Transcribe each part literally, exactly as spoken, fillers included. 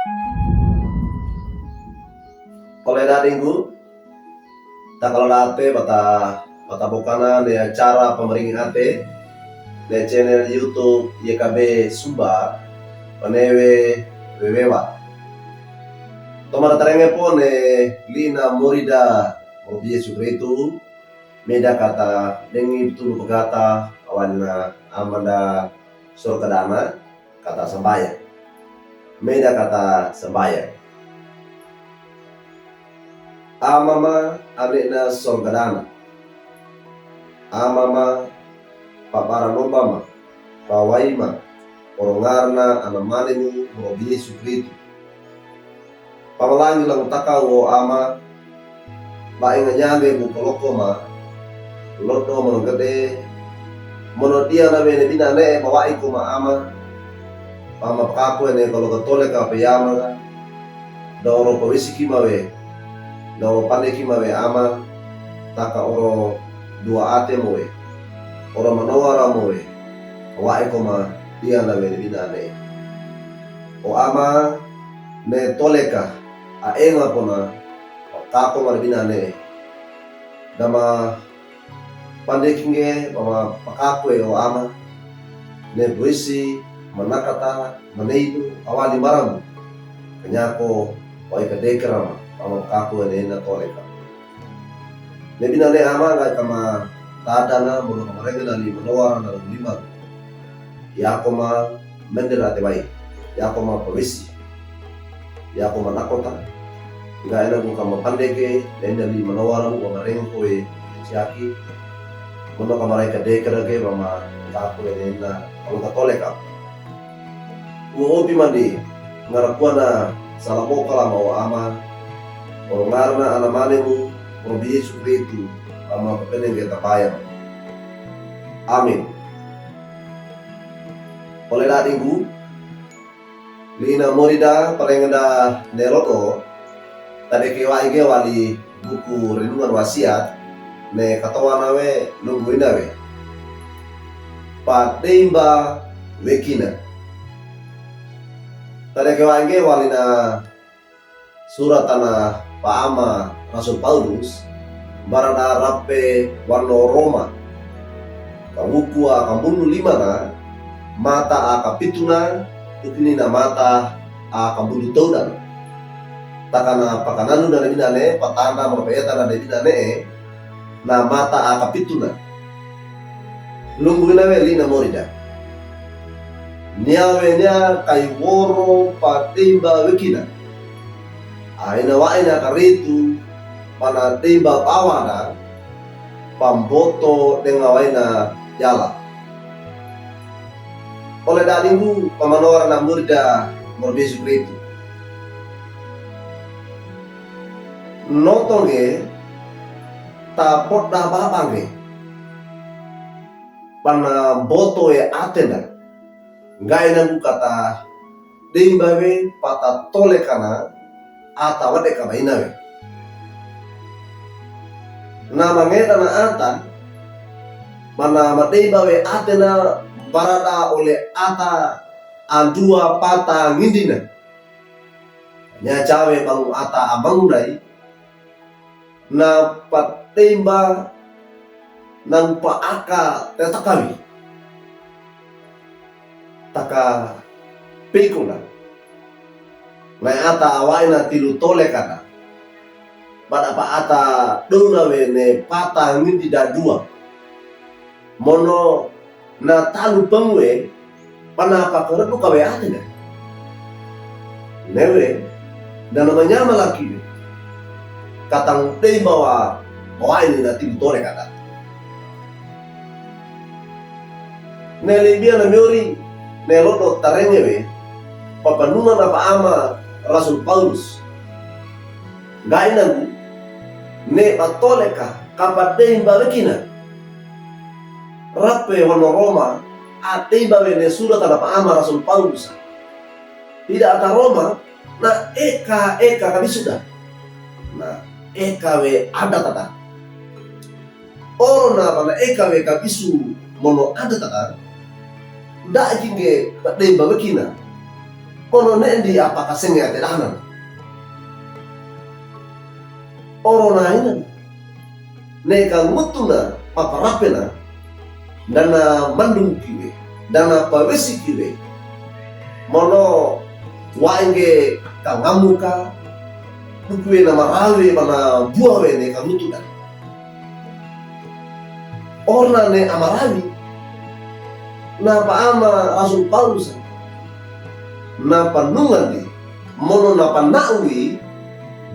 Ole dadinggu, takaloda ate bata, bata bokana ne acara pamaringi ate ne channel YouTube Y K B Sumba, panewe wewewa. Toman tarenge po ne lina morida moro bi Yesu Kristu, mida kata dengi bitulu pagata awalina amanda sorga dana, kata sambaya. Mida kata sambaya. Amama, anena sorga dana. Amama, pabara nombama, pawaima, orongarna anamanemu moro bi Yesu Kristu. Pamalangi langtaka o Ama, bae nganyangge bu kolokoma, lodo mono gede, mono diana we ne binane bawaiko ma Ama, Ama pakakue ne kalogatoleka peyama, da oro pawisikima we, da oro pandekima we Ama, taka oro dua atemo we, oro manowara mo we, bawaiko ma diana we ne binane. O Ama, ne toleka, aenga pona, pakako ma ne binane. Da ma pandekinge, ba ma pakakue o Ama, ne bawisi, manakata, maneido, awali maramu. Kanyako, waika dekerama, ba ma pakakue ne na toleka. Ne binane Ama nggae kama tadana, mono kamarengena li manowara na lima. Yako ma mendera te bai. Yako ma pawisi. Yako ma nakota. Nggae na gu kama pandeke, ne na li manowara gu kamareng kowe, siaki. Mono kamaraika dekerage ba ma pakakue ne na kalogatoleka. Gu opi mandi, ngarakuana, salamo kalama o Ama, orongarna anamanemu, moro bi Yesu Kristu, Ama papenengge tabaya. Amin. Ole dadinggu, lina morida parengeda ne lodo, tadeke waige wali buku Renungan Wasiat, ne katowana we, lungguina we. Padeimba wekina. Tadeke waige walina surat tana paama Rasul Paulus, barada rape wano Roma. Kawuku akambulu limana, mata akapituna, tukinina mata akambulu towdana. Takana pakananu dana binane, patanda moro peetana dana binane, na mata akapituna. Lungguina we lina morida. Niawe nia kaiworo padeimba wekina. Aina waina karitu, pana deimba pawada, pamboto denga waina yala. Ole dadinggu pamanowara na morida moro bi Yesu Kristu. Notongge tapot da babangge. Pana boto e atenda. Nggae na gu kata deimba we pata tolekana ata wadeka baina we. Na mangeda na ata, mana madeimba we atena barada ole ata andua pata ngindina. Nia cawe bangu ata ambangunai, na padeimba nang paaka tetakawi. Taka pikuna. Na ata awaina tilu tolekana. Bada pa ata dona we ne pata ngindi dadua. Mono na talu pangwe, pana pakaredu kawe atenda. Newe, dana manyama laki we. Katang deimba wa, bawaini na tilu tolekana. Ne libia na miori, ne lodo tarenge we, papanunga na paama Rasul Paulus. Nggae na gu, ne patoleka, kapadeimba wekina. Rape wano Roma, adeimba we ne surat tana paama Rasul Paulus. Tidak ata Roma, na eka, eka kabisu da. Na eka we adatata. Oro na pana eka we kabisu mono adatata. Da kinge padeimba wekina. Mono ne ndi apaka senge ate danan. Oro na inan. Ne ka ngutuna paparapena. Dana mandung kiwe. Dana pawesi kiwe. Mono waenge ka ngamuka. Dukiwe na marawe bana buawe ne ka ngutuna. Oro na ne amarawi, na paama Rasul Paulus, na panungandi, mono na panawi,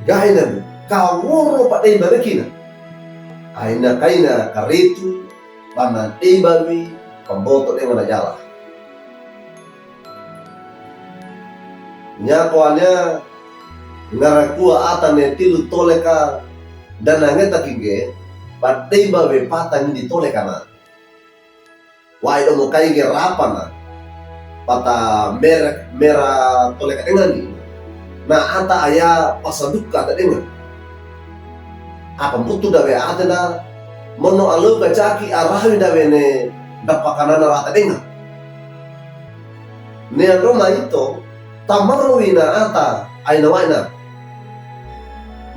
gaina, ka woro padei bawekina. Aina kaina karetu, bana dei bawi, pamboto dengana jala. Nyako ania ngarakua ata ne tidu toleka dana ngeta kinge, padei bawe pata nindi tolekana. Wai domo kainge rapana, pata mera, mera toleka dengani. Na ata aya pasaduka ata dengan. Apa mutu dawe ata da, mono aloka caki arawi dawe ne dapakanana rata dengan. Nea Roma ito, tamarowi na ata, aina waina.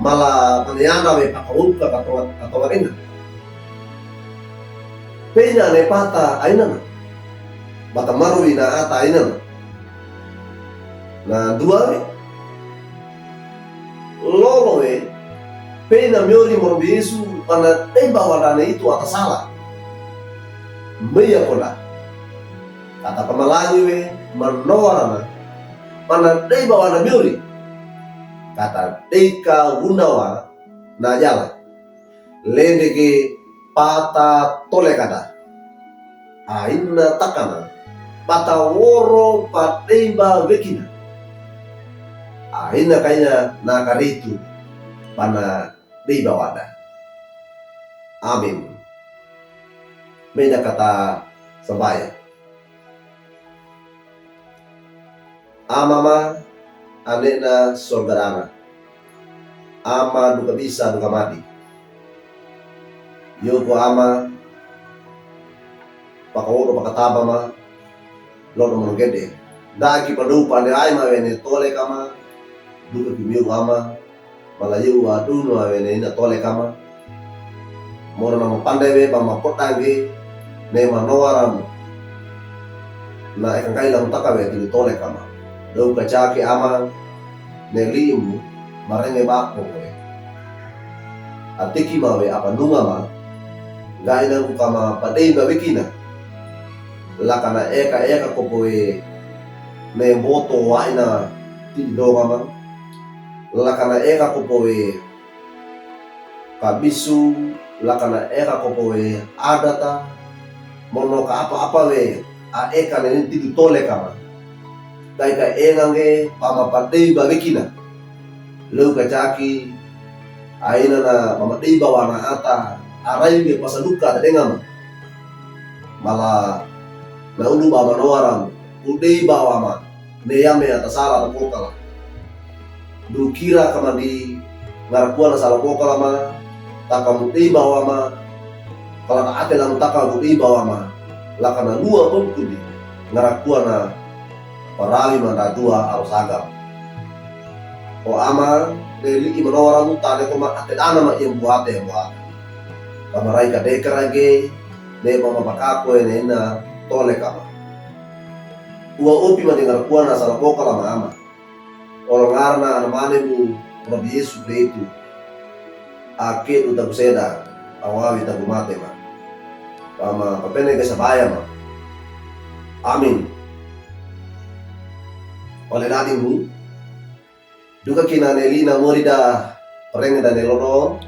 Mala maneana we pakawuka katonga, katonga ina. Peina ne pata ainana. Bata marowi na ata ainana. Na dua we. Lolo we. Peina miori moro Yesu pana dei bawa dane itu ata sala. Meia koda. Kata pamalangi we, manowarana, pana dei bawana miori. Kata dei ka wundawa na jala. Lende ke pata tolekada. Aina takana, pata woro padei bawekina. Aina kaina na karitu, pana dei bawada. Amin. Meda kata sabaya. Ama ma, anena sorga dana. Ama duka bisa duka madi. Yoko ama, pakawodo pakataba ma, lodo monogede. Daki padupa ne aima wene tolekama, duka kimiu ama, Mala yau adunu awe ne ina tolekama. Mono na mapandai we pamakodange ne manowaramu. Na ekangkai lamutaka we tidu tolekama. Dau kacake ama ne limu marenge bako we. Atiki ma we apanunga ma. Ga ina kukama padei bawekina. Lakana eka eka kopo we ne boto wa ina tidu dongama. Lakana eka kopo we kabisu, lakana eka kopo we adata, mono ka apa-apa we, a eka nene tidu tolekama. Kai ka engange pamapadei bawekina. Leu kacaki, aina na pamadei bawana ata, arai nge pasaduka tadengama. Mala, na ulu bamanowaram, udei bawama. Ne yame ata sala ata pokala. Dukira kamandi ngarakua na sala pokala ma, taka mudei bawama, kala na ate lamutaka mudei bawama, lakana lua pemkudi ngarakua na parawi manda dua arosagam. O ama, ne li'i manowaram tane koma ate dana ma iyembuate yembuate. Kamarai kadekera ge, ne pamapakako ne ina tolekama. Ua upi mandi ngarakua na sala pokala ma ama. Olo ngarana ana mane mu Rabi Yesu Kristu. Ake du taku seda, awawi taku mate ma. Pama papene ge sabaya ma. Amin. Ole dadi mu. Duka kina ne lina mori da parenge dane lodo.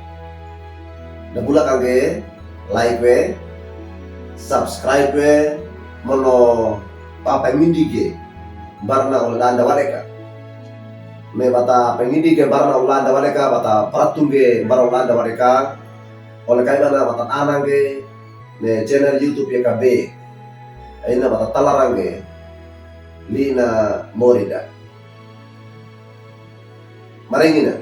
Da bula kange like we, subscribe we, mono papa mindi ge. Barna ole danda wadeka. Me bata pengindi ge barna ole danda wadeka, bata paratung ge barna ole danda wadeka. Ole kai bana bata tanang ge, ne channel YouTube ya kabe. Aina bata talarang ge, lina mori da. Marengina.